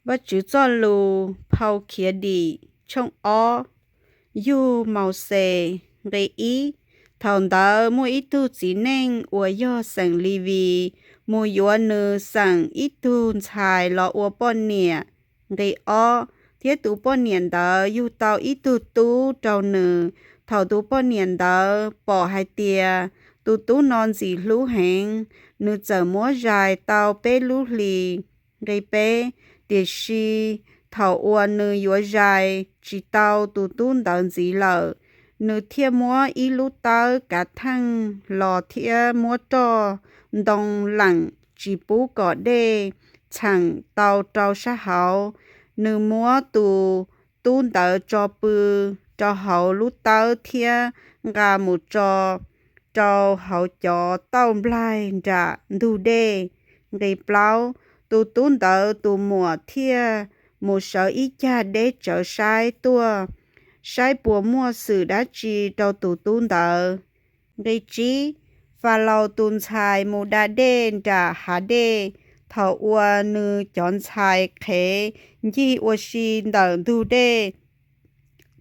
Vajtswv txoj lus phau khiav dim, tshooj ob. Yug Mauxes. Nqe ib. Thaum ntawd muaj ib tug txiv neej uas yog xeem Levis mus yuav nws xeem ib tug ntxhais los ua poj niam. Nqe ob. Thiab tus poj niam ntawd yug tau ib tug tub rau nws. Thaum tus poj niam ntawd pom hais tias tus tub no ntxim hlub heev, nws txawm muab zais tau peb lub hlis. Nqe peb. Tiam sis thaum uas nws yuav zais tsis tau tus tub ntawd ntxiv lawm, nws thiaj muab ib lub tawb kav theej los thiab muab roj ntoo leem tsis pub kom dej txheem tau rau sab hauv. Nws muab tus tub ntawd tso pw rau hauv lub tawb thiab nqa mus tso rau hauv cov tauj nplaig nram ntug dej. Nqe plaub. Tus tub ntawd tus muam thiaj mus sawv ib cag deb tsawv saib tuaj, saib puas muaj xwm dab tsi rau tus tub ntawd. Nqe tsib. Falaus tus ntxhais mus da dej nram hav dej. Thaum uas nws cov ntxhais qhev ncig ua si ntawm ntug dej,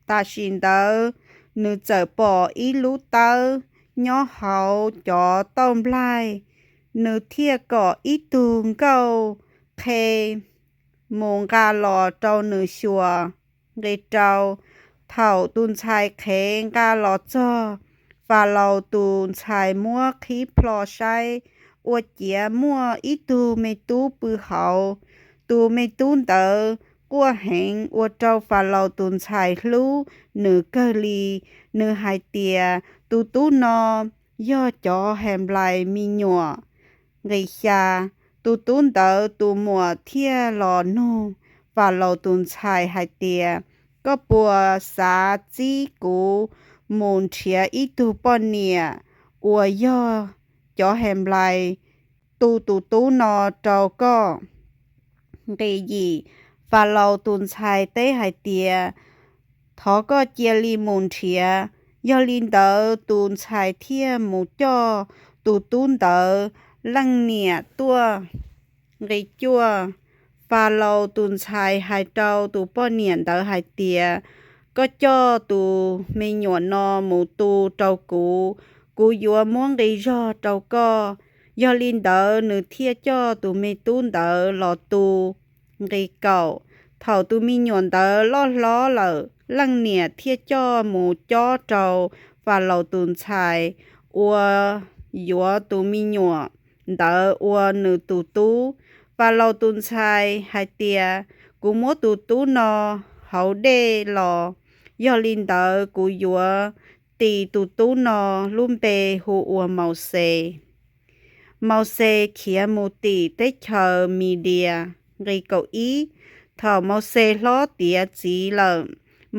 tam sim ntawd nws txawm pom ib lub tawb nyob hauv cov tauj nplaig. Nws thiaj kom ib tug nkauj qhe mus nqa los rau nws xyuas. Nqe rau. Thaum tus ntxhais qhev nqa los txog, Falaus tus ntxhais muab qhib plho saib, ua ciav muaj ib tug me tub pw hauv. Tus me tub ntawd quaj heev ua rau Falaus tus ntxhais hlub nws kawg li. Nws hais tias, Tus tub no yog cov Henplais me nyuam. Nqe xya. Tus tub ntawd tus muam thiaj los nug Falaus tus ntxhais hais tias, Koj puas xav txib kuv mus nrhiav ib tug poj niam uas yog cov Henplais tu tus tub no rau koj? Nqe yim. Falaus tus ntxhais teb hais tias, Thov koj cia li mus nrhiav. Yog li ntawd tus ntxhais thiaj mus coj tus tub ntawd leej niam tuaj. Nqe cuaj. Falaus tus ntxhais hais rau tus poj niam ntawd hais tias, Koj coj tus me nyuam no mus tu rau kuv, kuv yuav muab nqi zog rau koj. Yog li ntawd nws thiaj coj tus me tub ntawd los tu. Nqe kaum. Thaum tus me nyuam ntawd loj hlob lawm, leej niam thiaj coj mus cob rau Falaus tus ntxhais uas yuav tus me nyuam ntawd ua nws tus tub. Falaus tus ntxhais hais tias, Kuv muab tus tub no hauv dej los, yog li ntawd kuv yuav tis tus tub no lub npe hu ua Mauxes. Mauxes khiav mus tim teb chaws Midias. Nqe kaum ib. Thaum Mauxes hlob tiav txiv lawm,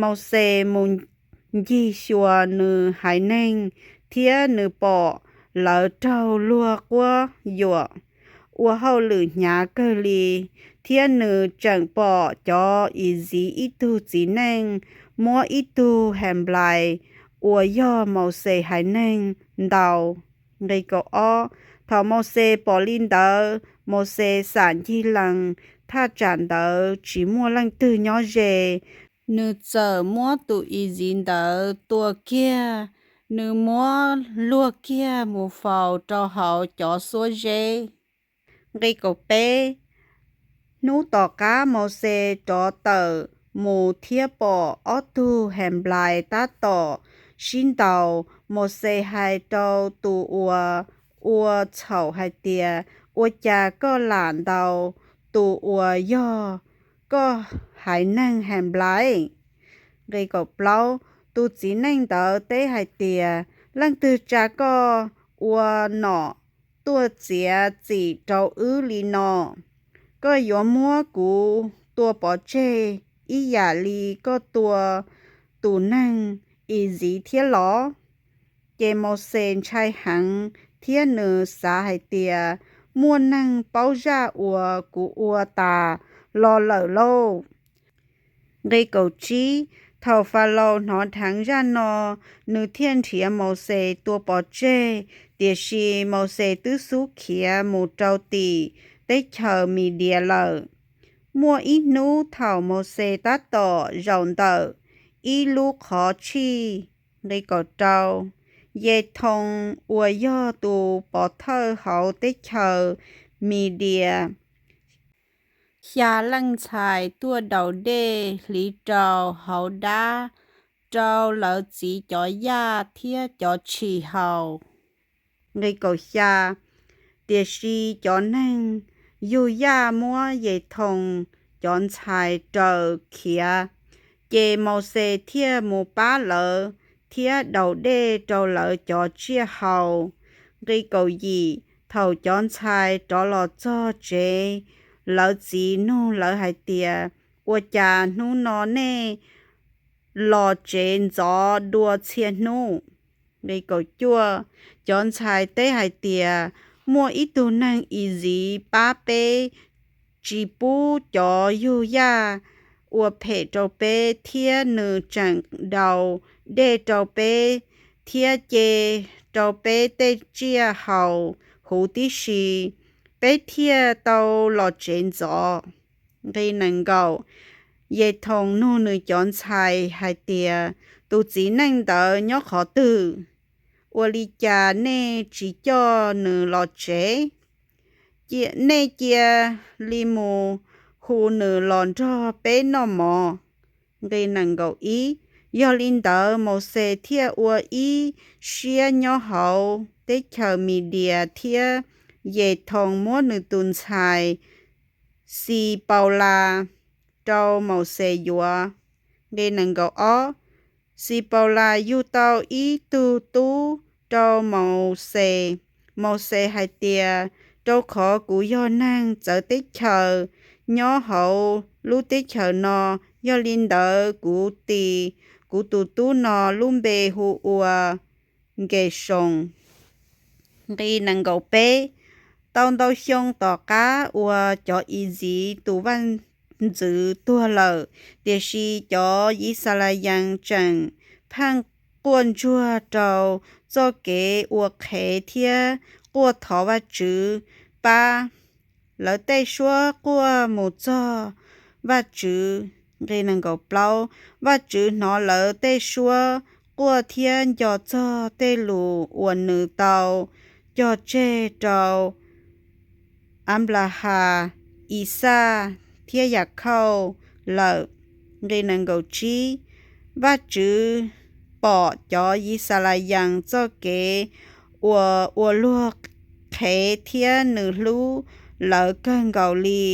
Mauxes mus ncig xyuas nws haiv neeg, thiab nws pom lawv raug luag quab yuam, ua hauj lwm hnyav kawg li. Thiab nws tseem pom cov Iziv ib tug txiv neej muab ib tug Henplais uas yog Mauxes haiv neeg ntaus. Nqe kaum ob. Thaum Mauxes pom li ntawd, Mauxes xam ncig lees, thaj tsam ntawd tsis muaj leej twg nyob ze. Nws txawm muab tus Iziv ntawd tua kiag, nws muab luag kiag mus faus rau hauv cov xuab zeb. Nqe kaum peb. Hnub tom qab Mauxes rov tawm mus thiab pom ob tug Henplais tab tom sib ntaus. Mauxes hais rau tus uas ua txhaum hais tias, Ua cas koj lam ntaus tus uas yog koj haiv neeg Henplais? Nqe kaum plaub. Tus txiv neej ntawd teb hais tias, Leej twg tsa koj ua nom tuaj txiav txim rau wb li no? Koj yuav muab kuv tua pov tseg ib yam li koj tua tus neeg Iziv thiab los? Ces Mauxes ntshai heev thiab nws xav hais tias, Muaj neeg paub zaj uas kuv ua tas los lawm lauj. Nqe kaum tsib. Thaum Falaus hnov dheev zaj no, nws thiaj nrhiav Mauxes tua pov tseg, tiam sis Mauxes twb xub khiav mus rau tim teb chaws Midias lawm. Muaj ib hnub thaum Mauxes tab tom zaum ntawm ib lub qhov tshij, nqi kaum rau, Yethoos uas yog tus pov thawj hauv teb chaws Midias, xya leej ntxhais tuaj daus dej hliv rau hauv dab rau lawv txiv cov yaj thiab cov tshis haus. Nqi kaum xya, tiam sis cov neeg yug yaj muab Yethoos cov ntxhais raws khiav, ces Mauxes thiaj mus pab lawv thiab daus dej rau lawv cov tsiaj haus. Nqi kaum yim, thaum cov ntxhais rov los txog tsev, lawv txiv nug lawv hais tias, Ua cas hnub no nej los tsev ntxov dua txhia hnub? Nqi kaum cuaj, cov ntxhais teb hais tias, Muaj ib tug neeg Iziv pab peb, tsis pub cov yug yaj ua phem rau peb, thiab nws tseem daus dej rau peb thiab ce rau peb tej tsiaj haus huv tib si, peb thiaj tau los tsev ntxov. Nqi nees nkaum, Yethoos nug nws cov ntxhais hais tias, Tus txiv neej ntawd nyob qhov twg? Ua li cas nej tsis coj nws los tsev? Nej cia li mus hu nws los nrog peb noj mov. Nqi nees nkaum ib, yog li ntawd Mauxes thiaj ua ib siab nyob hauv teb chaws Midias, thiab Yethoos muab nws tus ntxhais Xipaulas rau Mauxes yuav. Nqi nees nkaum ob, Xipaulas yug tau ib tug tub rau Mauxes. Mauxes hais tias, Rau qhov kuv yog neeg txawv teb chaws nyob hauv lub teb chaws no, yog li ntawd kuv tis kuv tus tub no lub npe hu ua Nkesoos. Nqi nees nkaum peb, tau ntau xyoo tom qab uas cov Iziv tus vaj ntxwv tuag lawm, tiam sis cov Yixalayees tseem pheej quaj ntsuag rau txoj kev ua qhev thiab quaj thov Vajtswv pab. Lawv tej suab quaj mus txog Vajtswv. Nqi nees nkaum plaub, Vajtswv hnov lawv tej suab quaj thiab nco txog tej lus uas nws tau cog tseg rau Anplahas, Ixaj thiab Yakhauj lawm. Nqi nees nkaum tsib, Vajtswv pom cov Yixalayees txoj kev uas ua luag qhev thiab nws hlub lawv kawg nkaus li.